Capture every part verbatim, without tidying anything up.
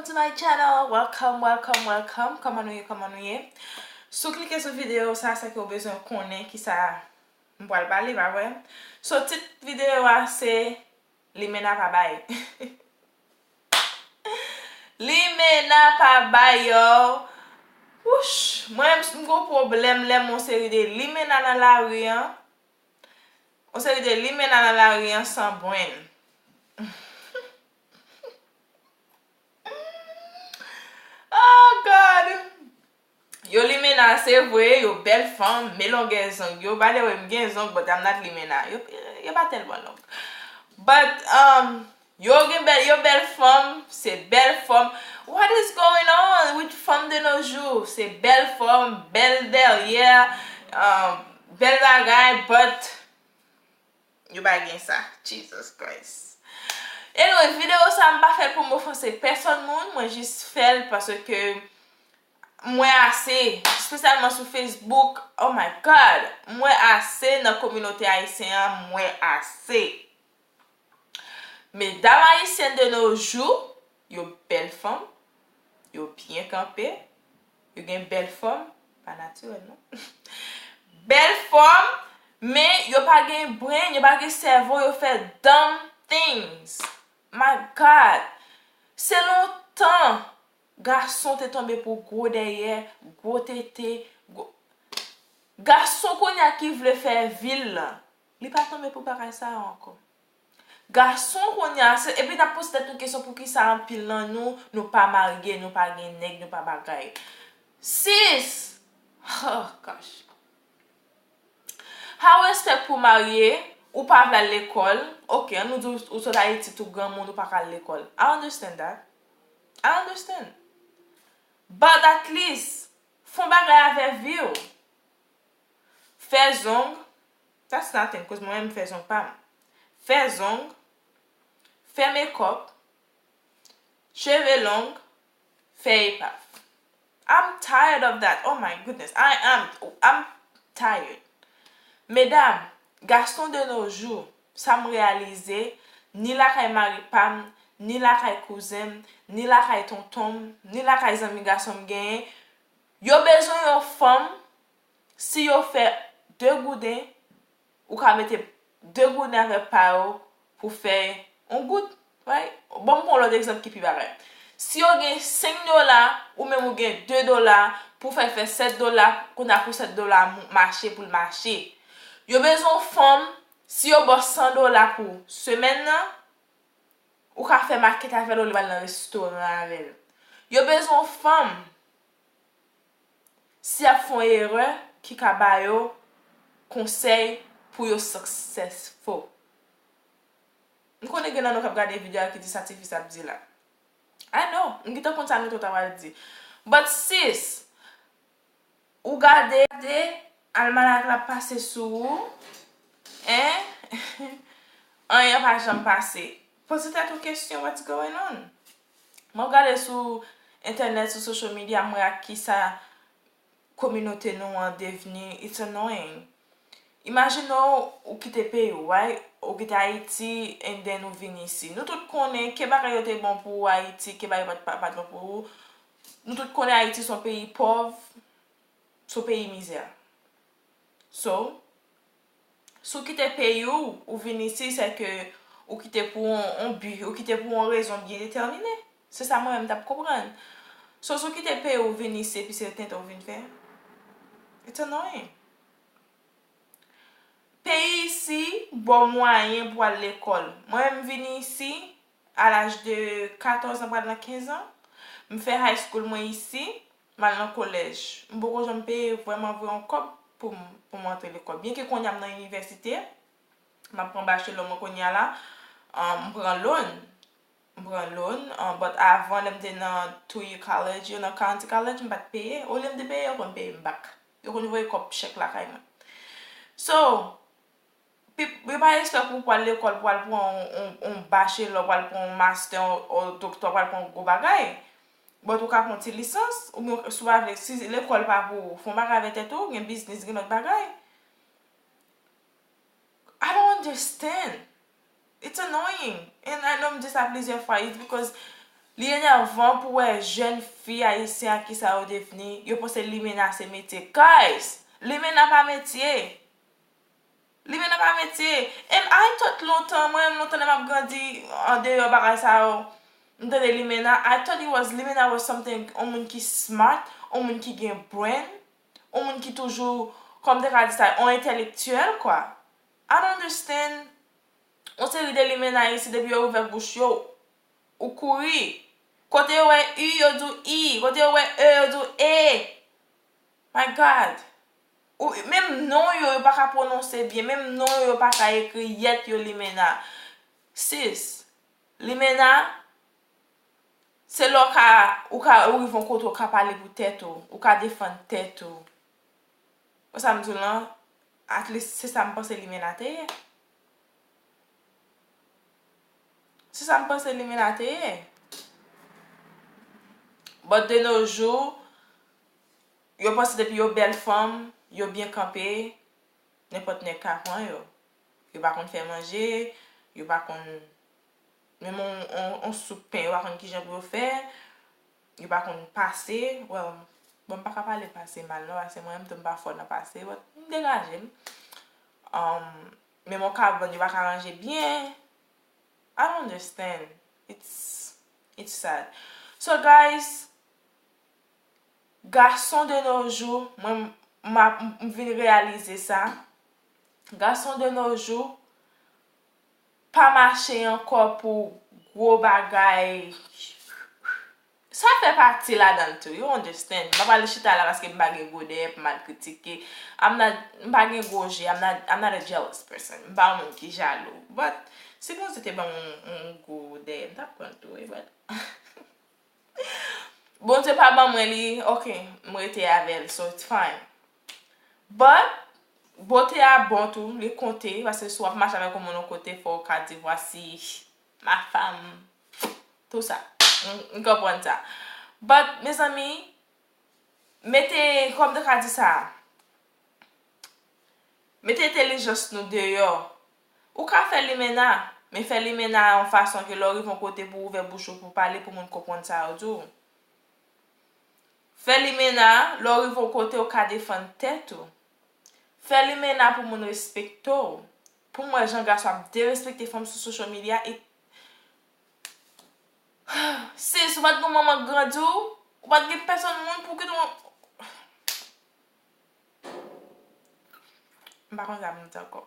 To my channel, welcome, welcome, welcome. Kòman nou ye, kòman nou ye? Si w klike sou videyo sa, se ke w bezwen konnen kisa m pral pale, pa vre? So, tit videyo a se Limena pa bay. Limena pa bay, yo. Wouch, mwen menm m gon pwoblèm lè m wè yon seri de limena nan lari an. Yon seri de limena nan lari an san brenn. Oh God! Yo limena, se vre, yo bèl fanm, men longè zong yo. By the way, m gen zong, but I'm not limena. Yo, yo pa tèlman long. But, um, yo gen bèl, yo bèl fanm, se bèl fanm. What is going on with fanm de nos jours? Se bèl fanm, bèl dèyè, um, bèl bagay, but yo pa gen sa. Jesus Christ. Anyway, videyo sa m pa fè l pou m ofanse pèsòn moun, mwen jis fè l paske m wè ase, espesyalman sou Facebook. Oh my God, m wè ase nan kominote ayisyen an, m wè ase. Medam ayisyèn de nos jours, yo bèl fanm, yo byen kanpe, yo gen bèl fòm, pa natirèl non. Bèl fòm, men yo pa gen brain, yo pa gen sèvo, yo fè dumb things. My God! Se lontan gason te tonbe pou gwo dèyè, gwo tete, gwo... Gason kounye a ki vle fè vi l lan, li pa tonbe pou bagay sa yo ankò. Gason kounye a, se, epi n ap poze tèt nou kesyon poukisa anpil nan nou, nou pa marye, nou pa gen nèg, nou pa bagay. Sis! Oh gosh. How respect pou marye, ou pa vle al lekòl. Ok, ann nou di w, ou sot Ayiti tou granmoun, ou pa ka al lekòl. I understand that. I understand. But at least, fon bagay avè vi w. Fè zong, that's nothing, koz mwen menm m fè zong pa m. Fè zong, fè makeup, cheve long, fè epav. I'm tired of that. Oh my goodness. I am, I'm tired. Medam, gason de nos jours, sa m reyalize, ni lakay mari pa m, ni lakay kouzen m, ni lakay tonton m, ni lakay zanmi gason m genyen, yo bezwen yon fanm, si yo fè de gouden, ou ka mete de gouden avèk pa yo pou fè yon goud, right? Bon, m pran yon lòt egzanp ki pi bagay. Si yo gen senk dola, ou menm ou gen de dola, pou fè, fè sèt dola, kounye a pou sèt dola mou-, mache pou l mache. Yo bezwen yon fanm, si yo ba w san dola pou semèn nan, ou ka fè makèt avè l, ou li pral nan restoran avè l. Yo bezwen yon fanm, si y ap fè yon erè, ki ka ba yo konsèy pou yo successful. M konnen gen nan nou k ap gade videyo a ki di sa tifi sa ap di la. I know, m gentan konn sa nou tout ap al di. But sis, ou gade, gade, almanak la pase sou ou, en? Anyen pa janm pase. Poze tèt ou kesyon, what's going on? Mwen gade sou entènèt, sou social media, m wè ak kisa kominote nou an devni, it's annoying. Imajine w, ou kite peyi w, right? Ou kite Ayiti, and then ou vin isi. Nou tout konnen ke bagay yo te bon pou ou Ayiti, ke bagay yo pa t, pa, pa t bon pou ou. Nou tout konnen Ayiti se yon peyi pòv, se yon peyi mizè. So, si w kite peyi w, ou vin isi, se ke ou kite pou yon, yon bi, ou kite pou yon rezon byen detèmine. Se sa mwen menm m t ap konprann. So, si w kite peyi w, ou vin isi, epi se tenten w vin fè, it's annoying. Peyi isi ba w mwayen pou w al lekòl. Mwen menm m vin isi, a laj de katòz an, pral nan kenz an. M fè high school mwen isi, m al nan kolèj. M poko janm peye vrèman vre yon kòb pou m, pou m antre lekòl. Byenke kounye a m nan inivèsite, m ap pran bachelò mwen kounye a la, um, m pran loan. M pran loan, um, but avan, lè m te nan two year college, yo nan community college, m pa t peye. Olye m te peye, yo konn peye m back. Yo konn voye kòb chèk lakay mwen. So, pi-, yo pa espè pou w pral lekòl, pou w al pran yon, yon, yon bachelò, pou w al pran yon master, yon, yon doktò, pou w al pran yon gwo bagay. But ou ka pran ti lisans, oubyen si w pa vle, si lekòl pa pou ou, fè yon bagay avèk tèt ou, gen biznis, gen lòt bagay. I don't understand. It's annoying. And I know m di sa plizyè fwa. It's because Li enèvan pou wè jèn fi ayisyen a kisa yo devni, yo panse limena se metye. Guys, limena pa metye. Limena pa metye. And I thought lontan, mwen menm lontan lè m ap grandi andeyò bagay sa yo, m tande limena, I thought it was, limena was something, yon moun ki smart, yon moun ki gen brain, yon moun ki toujou, kòm te ka di sa, yon entèlektyèl, kwa. I don't understand. Yon seri de limena isi, depi yo ouvè bouch yo, ou kouri. Kote yo wè u, yo di w i. Kote yo wè e, yo di w e. My God. Ou, menm non yo, yo pa ka pwononse byen. Menm non yo, yo pa ka ekri yèt yo limena. Sis, limena, se lè w ka, ou ka, ou rive yon kote, ou ka pale pou tèt ou, ou ka defann tèt ou. Wè sa m di w lan, at least se sa m panse limena te ye. Se sa m panse limena te ye. But de nos jours, yo panse depi yo bèl fanm, yo byen kanpe, nenpòt nèg ka pran yo. Yo pa konn fè manje, yo pa konn, menm on, on, on soup pen, yo pa konn kijan pou yo fè, yo pa konn pase. Well, bon, m pa ka pale pase mal non, paske mwen menm tou m pa fò nan pase, but m degaje m. Um, menm on kabann, yo pa ka ranje byen. I don't understand. It's, it's sad. So, guys, gason de nos jours, mwen, m, m, m vin reyalize sa. Gason de nos jours pa mache ankò pou gwo bagay. Sa fè pati ladan l tou, you understand? M pa pral chita la paske m pa gen gwo dèyè pou m al kritike. I'm not, m pa gen gwo je, I'm not, I'm not a jealous person. M pa yon moun ki jalou. But, sipoze te ban m yon, yon gwo dèyè, m t ap pran l tou, wi, but Bondye pa ban mwen li, ok, m rete avè l, so it's fine. But, bote a bon tou, li konte, paske si w ap mache avèk yon moun yon kote, fò w ka di, voici ma femme, tou sa. M, m konprann sa. But, mezanmi, mete, kòm te ka di sa, mete entèlijans nou deyò. Ou ka fè limena, men fè limena yon fason ke lè w rive yon kote pou w ouvè bouch ou pou w pale pou moun konprann sa yo di w. Fè limena, lè w rive yon kote w ka defann tèt ou. Fè limena pou moun respekte w. Pou m wè jan gason ap derespekte fanm sou social media, e sis, ou pa t gen manman k grandi w, ou pa t gen pèsonn moun pou kite w. M pa konn sa pou m di ankò.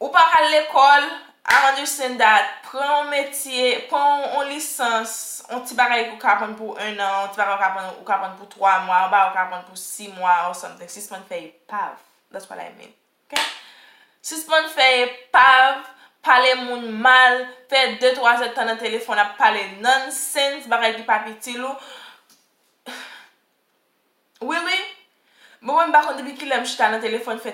Ou pa ka al lekòl, I understand that. Pran yon metye, pran yon, yon lisans, yon ti bagay ou ka aprann pou en an, yon ti bagay ou ka aprann, ou ka aprann pou twa mwa, yon bagay ou ka aprann pou sis mwa or something. Sispann fè epav. That's what I mean. Ok? Sispann fè epav, pale moun mal, fè de twa zèdtan nan telefòn ap pale nonsense, bagay ki pa itil ou. Really? Bon, mwen m pa konn depi kilè m chita nan telefòn fè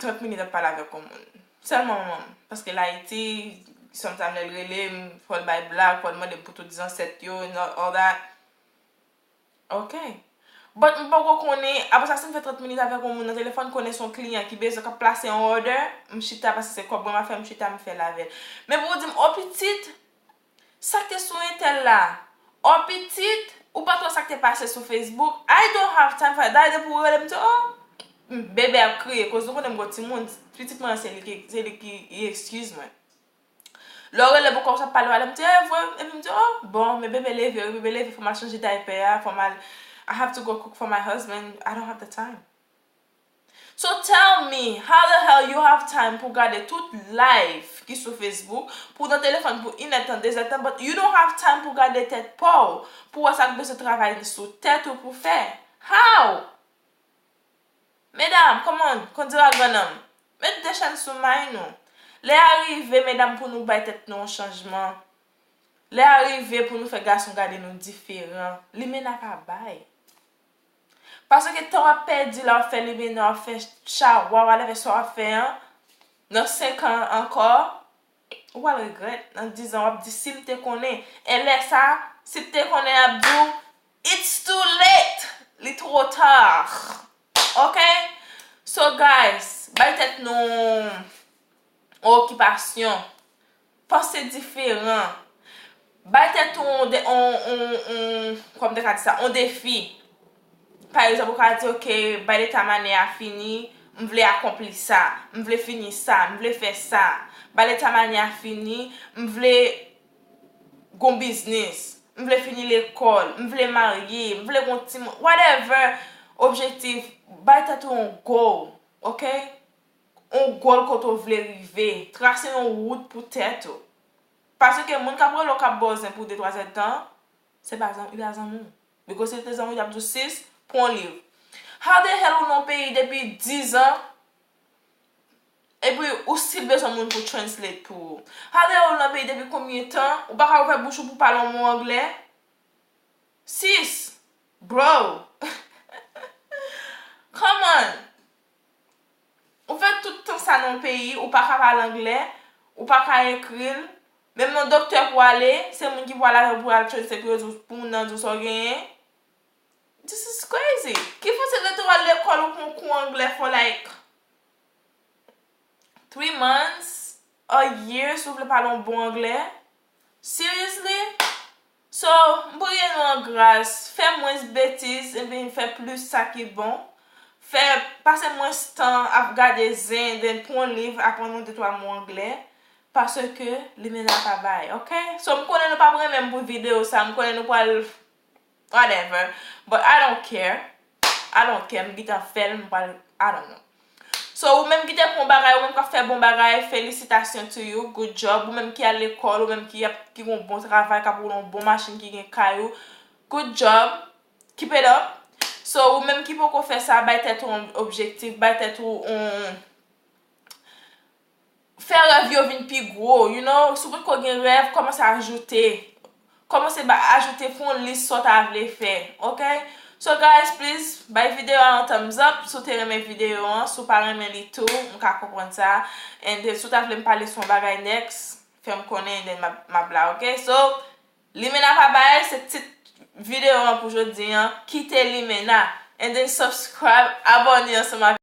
trant minit ap pale avèk yon moun. Sèlman manman m. Paske l Ayiti, sometimes lè l rele m, fò l bay blag, fò l mande m pou tout zansèt yo, and all that. Ok. But m poko konnen, apre sa, si m fè trant minit avèk yon moun nan telefòn, konnen se yon kliyan ki bezwen, k ap plase yon order, m chita, paske se kòb mwen m ap fè, m chita, m fè l avè l. Men pou w di m, o pitit, sa k te sou entèl la? O pitit, ou pa t wè sa k te pase sou Facebook? I don't have time for that. Dayè, depi w rele m, m di, oh, bebe ap kriye, koz nou konnen m gon timoun, pitit mwen an, se li ki, se li ki, li excuse mwen. Lè w rele m, ou kòmanse ap pale, pale, m di, e vre, epi m di, oh, bon, men bebe leve, wi, bebe leve, fò m al chanje daypè a, fò m al, I have to go cook for my husband, I don't have the time. So tell me, how the hell you have time pou gade tout live ki sou Facebook, pou w nan telefòn pou inèdtan, dezèdtan, but you don't have time pou gade tèt pa w, pou wè sa k bezwen travay sou tèt ou pou fè? How? Medam, come on, konn dira grannanm, met de chèn sou may nou. Lè a rive, medam, pou nou bay tèt nou yon chanjman. Lè a rive pou nou fè gason gade nou diferan. Limena pa bay. Paske tan w ap pèdi la, w ap fè limena, w ap fè chawa, whatever sa w ap fè an, nan senk an ankò, ou pral regrèt. Nan diz an, w ap di, si m te konnen. E lè sa, si m te konnen, y ap di w, it's too late! Li twò ta. Ok? So, guys, bay tèt nou yon okipasyon. Panse diferan. Bay tèt ou on, de- on, on, on, kòman m te ka di sa, on defi. Pa egzanp, ou ka di, ok, bay leta mane a fini, m vle akonpli sa, m vle fini sa, m vle fè sa. Bay leta mane a fini, m vle gon biznis, m vle fini lekòl, m vle marye, m vle gon timoun, whatever objektif, bay tèt ou on goal, ok? On goal kote w vle rive, trase yon wout pou tèt ou. Paske moun k ap rele w k ap ba w zen pou de twa zèdtan, se pa zanmi, li pa zanmi w. Because si l te zanmi w, li t ap di w, sis, pran yon liv. How the hell ou nan yon peyi depi diz an, epi ou still bezwen moun pou translate pou ou? How the hell ou nan peyi depi konbyen tan, ou pa ka ouvè bouch ou pou pale yon mo anglè? Sis, bro, come on. Ou fè tout tan sa nan yon peyi, ou pa ka pale anglè, ou pa ka ekri l. Menm nan doktè pou ale, se moun ki pou al avè w pou al translate pou yo di w, pou moun nan di w sa w genyen. This is crazy. Ki fasil rete w al lekòl ou pran kou anglè for like three months, a year, si w vle pale yon bon anglè? Seriously? So, m priye nou an gras, fè mwens betiz, epi fè plis sa ki bon. Fè, pase mwens tan ap gade zen, then pran liv, aprann nou de twa mo anglè, paske limena pa bay, ok? So, m konnen nou p ap renmen m pou videyo sa, m konnen nou pral whatever. But I don't care. I don't care. M gentan fè l, m pral, I don't know. So, ou menm ki te pran bagay, ou menm k ap fè bon bagay, felisitasyon to you, good job. Ou menm ki al lekòl, ou menm ki ap, ki gon bon travay, k ap woule yon bon machin, ki gen kay ou, good job, keep it up. So, ou menm ki poko fè sa, bay tèt ou yon objektif, bay tèt ou yon, fè rèv yo vin pi gwo, you know, si w potko gen rèv, kòmanse ajoute. Kòmanse ba, ajoute, fè yon lis sa w ta vle fè, ok? So guys, please, bay videyo a yon thumbs up si w te renmen videyo an, si w pa renmen li tou, m ka konprann sa. And then, si w ta vle m pale sou yon bagay next, fè m konnen, and then m ap, m ap la, ok? So, limena pa bay, se tit videyo an pou jodi an, kite limena. And then subscribe, abòne ansanm avèk